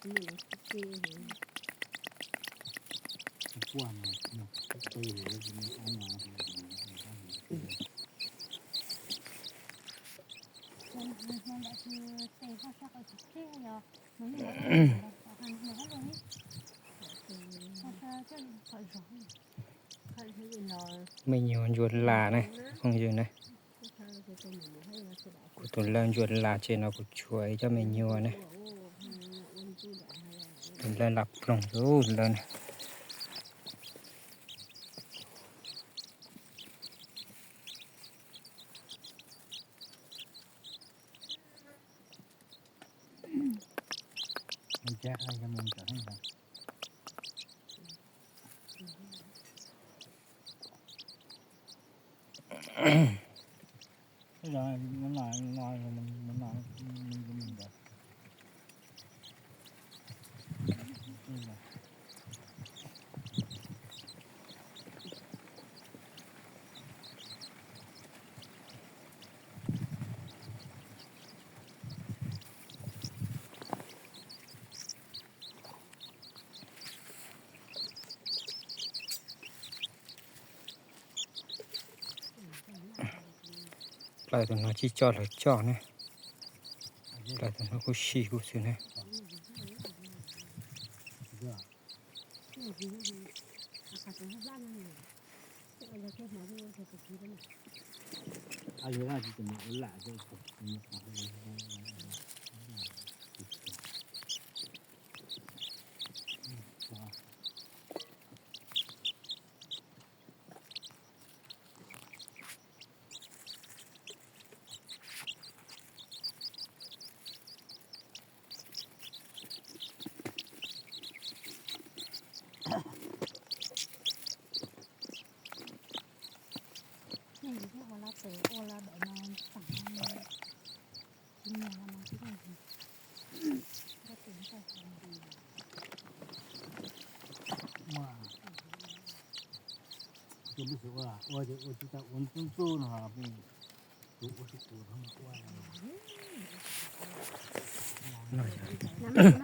Me nyuam ntsuag las na, phooj ywg na. Kuv tus lawv ntsuag las ces no kuv tshuav ib co me nyuam na. Tus lawv las ploog tus lawv na. Plaws tus no tsis coj los coj ne. Plaws tus no kuj sib kuj xwb ne.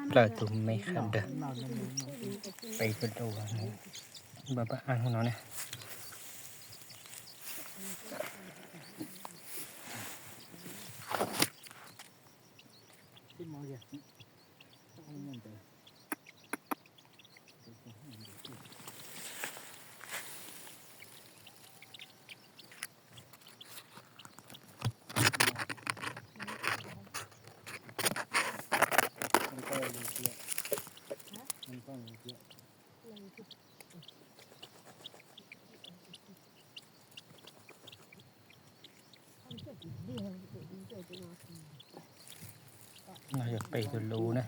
Plaws tus me qhab dawb, peb tus dub, npaj npaj aj no ne. No yog peb tus lub na.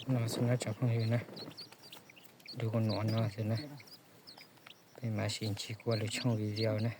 No xwb na tsoom phooj ywg na, lub kua nuam no xwb na. Peb mam sib ntsib kuv lwm tshooj video na.